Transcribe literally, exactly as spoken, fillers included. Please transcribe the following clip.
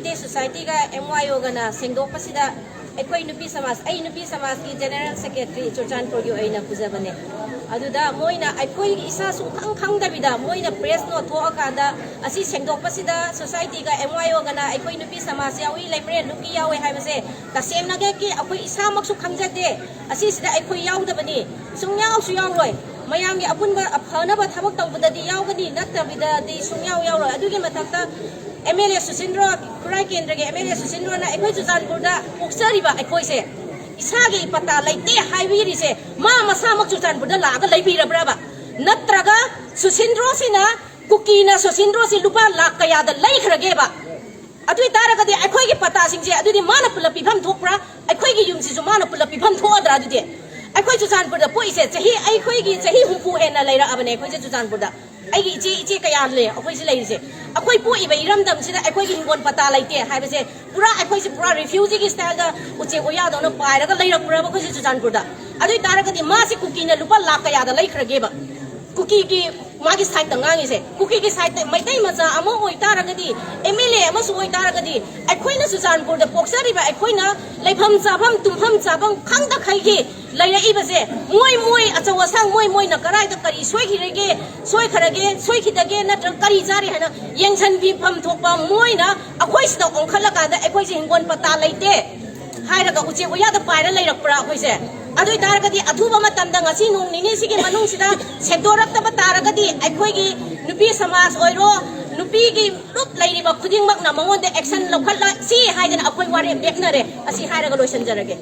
ꯁꯣꯁꯥꯏꯇꯤꯒ M ꯋꯥꯏ ꯑꯣꯒꯅ ꯁꯦꯡꯗꯣꯛꯄꯁꯤꯗ ꯑꯩꯈꯣꯏ ꯅꯨꯄꯤ ꯁꯃꯥꯖ, ꯑꯩ ꯅꯨꯄꯤ ꯁꯃꯥꯖꯀꯤ ꯖꯦꯅꯦꯔꯦꯜ ꯁꯦꯀ꯭ꯔꯦꯇꯔꯤ ꯆꯨꯔꯆꯥꯟꯄꯨꯔꯒꯤ ꯑꯣꯏꯅ ꯄꯨꯖꯕꯅꯦ꯫ ꯑꯗꯨꯗ ꯃꯣꯏꯅ ꯑꯩꯈꯣꯏꯒꯤ ꯏꯁꯥ ꯁꯨꯡꯈꯪ ꯈꯪꯗꯕꯤꯗ ꯃꯣꯏꯅ ꯄ꯭ꯔꯦꯁ ꯅꯣꯠ ꯊꯣꯛꯑꯀꯥꯟꯗ ꯑꯁꯤ ꯁꯦꯡꯗꯣꯛꯄꯁꯤꯗ ꯁꯣꯁꯥꯏꯇꯤꯒ ꯑꯦꯝ ꯋꯥꯏ ꯑꯣꯒꯅ ꯑꯩꯈꯣꯏ ꯅꯨꯄꯤ ꯁꯃꯥꯖ ꯌꯥꯎꯏ, ꯂꯩꯃꯔꯦꯟ ꯂꯨꯞꯀꯤ ꯌꯥꯎꯏ ꯍꯥꯏꯕꯁꯦ ꯇꯁꯦꯡꯅꯒꯤ ꯑꯩꯈꯣꯏ ꯏꯁꯥꯃꯛꯁꯨ ꯈꯪꯖꯗꯦ꯫ ꯑꯁꯤꯁꯤꯗ ꯑꯩꯈꯣꯏ ꯌꯥꯎꯗꯕꯅꯤ, ꯁꯨꯡꯌꯥꯎꯁꯨ ꯌꯥꯎꯔꯣꯏ꯫ ꯃꯌꯥꯝꯒꯤ ꯑꯄꯨꯟꯕ ꯐꯅꯕ ꯊꯕꯛ ꯇꯧꯕꯗꯗꯤ ꯌꯥꯎꯒꯅꯤ, ꯅꯠꯇꯕꯤꯗꯗꯤ ꯁꯨꯡꯌꯥꯎ ꯌꯥꯎꯔꯣꯏ꯫ ꯑꯗꯨꯒꯤ ꯃꯊꯛꯇ ꯑꯦꯝ ꯑꯦꯜ ꯑꯦ ꯁꯨꯁꯤꯟꯗ꯭ꯔꯣ ꯈꯨꯔꯥꯏ ꯀꯦꯟꯗ꯭ꯔꯒꯤ ꯑꯦꯝ ꯑꯦꯜ ꯑꯦ ꯁꯨꯁꯤꯟꯗ꯭ꯔꯣꯅ ꯑꯩꯈꯣꯏ ꯆꯨꯔꯆꯥꯟꯄꯨꯔꯗ ꯄꯣꯛꯆꯔꯤꯕ ꯑꯩꯈꯣꯏꯁꯦ ꯏꯁꯥꯒꯤ ꯄꯇꯥ ꯂꯩꯇꯦ ꯍꯥꯏꯕꯤꯔꯤꯁꯦ ꯃꯥ ꯃꯁꯥꯃꯛ ꯆꯨꯔꯆꯥꯟꯄꯨꯔꯗ ꯂꯥꯛꯑꯒ ꯂꯩꯕꯤꯔꯕ꯭ꯔꯕ? ꯅꯠꯇ꯭ꯔꯒ ꯁꯨꯁꯤꯟꯗ꯭ꯔꯣꯁꯤꯅ, ꯀꯨꯀꯤꯅ ꯁꯨꯁꯤꯟꯗ꯭ꯔꯣꯁꯤ ꯂꯨꯄꯥ ꯂꯥꯛ ꯀꯌꯥꯗ ꯂꯩꯈ꯭ꯔꯒꯦꯕ? ꯑꯗꯨ ꯑꯣꯏꯇꯥꯔꯒꯗꯤ ꯑꯩꯈꯣꯏꯒꯤ ꯄꯇꯥꯁꯤꯡꯁꯦ ꯑꯗꯨꯗꯤ ꯃꯥꯅ ꯄꯨꯂꯞ ꯄꯤꯐꯝ ꯊꯣꯛꯄ꯭ꯔꯥ? ꯑꯩꯈꯣꯏꯒꯤ ꯌꯨꯝꯁꯤꯁꯨ ꯃꯥꯅ ꯄꯨꯂꯞ ꯄꯤꯐꯝ ꯊꯣꯛꯑꯗ꯭ꯔꯥ? ꯑꯗꯨꯗꯤ ꯑꯩꯈꯣꯏ ꯆꯨꯔꯆꯥꯟꯄꯨꯔꯗ ꯄꯣꯛꯏꯁꯦ ꯆꯍꯤ, ꯑꯩꯈꯣꯏꯒꯤ ꯆꯍꯤ ꯍꯨꯝꯐꯨ ꯍꯦꯟꯅ ꯂꯩꯔꯛꯑꯕꯅꯦ ꯑꯩꯈꯣꯏꯁꯦ ꯆꯨꯔꯆꯥꯟꯄꯨꯔꯗ꯫ ꯑꯩꯒꯤ ꯏꯆꯦ, ꯏꯆꯦ ꯀꯌꯥ ꯂꯩ ꯑꯩꯈꯣꯏꯁꯦ ꯂꯩꯔꯤꯁꯦ꯫ ꯑꯩꯈꯣꯏ ꯄꯣꯛꯏꯕ ꯏꯔꯝꯗꯝꯁꯤꯗ ꯑꯩꯈꯣꯏꯒꯤ ꯍꯤꯡꯒꯣꯜ ꯄꯇꯥ ꯂꯩꯇꯦ ꯍꯥꯏꯕꯁꯦ ꯄꯨꯔꯥ ꯑꯩꯈꯣꯏꯁꯦ ꯄꯨꯔꯥ ꯔꯤꯐ꯭ꯌꯨꯖꯤꯒꯤ ꯁ꯭ꯇꯥꯏꯜꯗ ꯎꯆꯦꯛ ꯋꯥꯌꯥꯗꯧꯅ ꯄꯥꯏꯔꯒ ꯂꯩꯔꯛꯄ꯭ꯔꯕ ꯑꯩꯈꯣꯏꯁꯦ ꯆꯨꯔꯆꯥꯟꯄꯨꯔꯗ? ꯑꯗꯨ ꯑꯣꯏꯇꯥꯔꯒꯗꯤ ꯃꯥꯁꯤ ꯀꯨꯀꯤꯅ ꯂꯨꯄꯥ ꯂꯥꯛ ꯀꯌꯥꯗ ꯂꯩꯈ꯭ꯔꯒꯦꯕ? ꯀꯨꯀꯤꯒꯤ ꯃꯥꯒꯤ ꯁꯥꯏꯠꯇ ꯉꯥꯡꯉꯤꯁꯦ, ꯀꯨꯀꯤꯒꯤ ꯁꯥꯏꯠꯇ ꯃꯩꯇꯩ ꯃꯆꯥ ꯑꯃ ꯑꯣꯏꯇꯥꯔꯒꯗꯤ, ꯑꯦꯝ ꯑꯦꯜ ꯑꯦ ꯑꯃꯁꯨ ꯑꯣꯏꯇꯥꯔꯒꯗꯤ, ꯑꯩꯈꯣꯏꯅ ꯆꯨꯔꯆꯥꯟꯄꯨꯔꯗ ꯄꯣꯛꯆꯔꯤꯕ ꯑꯩꯈꯣꯏꯅ ꯂꯩꯐꯝ ꯆꯥꯐꯝ ꯇꯨꯝꯐꯝ ꯆꯥꯐꯝ ꯈꯪꯗꯈꯩꯒꯤ ꯂꯩꯔꯛꯏꯕꯁꯦ, ꯃꯣꯏ ꯃꯣꯏ ꯑꯆꯧ ꯑꯁꯥꯡ ꯃꯣꯏ ꯃꯣꯏꯅ ꯀꯗꯥꯏꯗ ꯀꯔꯤ ꯁꯣꯏꯈꯤꯔꯒꯦ, ꯁꯣꯏꯈ꯭ꯔꯒꯦ, ꯁꯣꯏꯈꯤꯗꯒꯦ ꯅꯠꯇ꯭ꯔꯒ ꯀꯔꯤ ꯆꯥꯔꯤ ꯍꯥꯏꯅ ꯌꯦꯡꯁꯤꯟꯕꯤꯐꯝ ꯊꯣꯛꯄ ꯃꯣꯏꯅ ꯑꯩꯈꯣꯏꯁꯤꯗ ꯑꯣꯟꯈꯠꯂꯀꯥꯟꯗ ꯑꯩꯈꯣꯏꯁꯦ ꯍꯤꯡꯒꯣꯜ ꯄꯇꯥ ꯂꯩꯇꯦ ꯍꯥꯏꯔꯒ ꯎꯆꯦꯛ ꯋꯥꯌꯥꯗ ꯄꯥꯏꯔ ꯂꯩꯔꯛꯄ꯭ꯔꯥ ꯑꯩꯈꯣꯏꯁꯦ? ꯑꯗꯨ ꯑꯣꯏꯇꯥꯔꯒꯗꯤ ꯑꯊꯨꯕ ꯃꯇꯝꯗ ꯉꯁꯤ ꯅꯣꯡ ꯅꯤꯅꯤꯁꯤꯒꯤ ꯃꯅꯨꯡꯁꯤꯗ ꯁꯦꯡꯗꯣꯔꯛꯇꯕ ꯇꯥꯔꯒꯗꯤ ꯑꯩꯈꯣꯏꯒꯤ ꯅꯨꯄꯤ ꯁꯃꯥꯖ ꯑꯣꯏꯔꯣ, ꯅꯨꯄꯤꯒꯤ ꯂꯨꯞ ꯂꯩꯔꯤꯕ ꯈꯨꯗꯤꯡꯃꯛꯅ ꯃꯉꯣꯟꯗ ꯑꯦꯛꯁꯟ ꯂꯧꯈꯠꯂꯁꯤ ꯍꯥꯏꯗꯅ ꯑꯩꯈꯣꯏ ꯋꯥꯔꯦꯞ ꯂꯦꯞꯅꯔꯦ꯫ ꯑꯁꯤ ꯍꯥꯏꯔꯒ ꯂꯣꯏꯁꯤꯟꯖꯔꯒꯦ꯫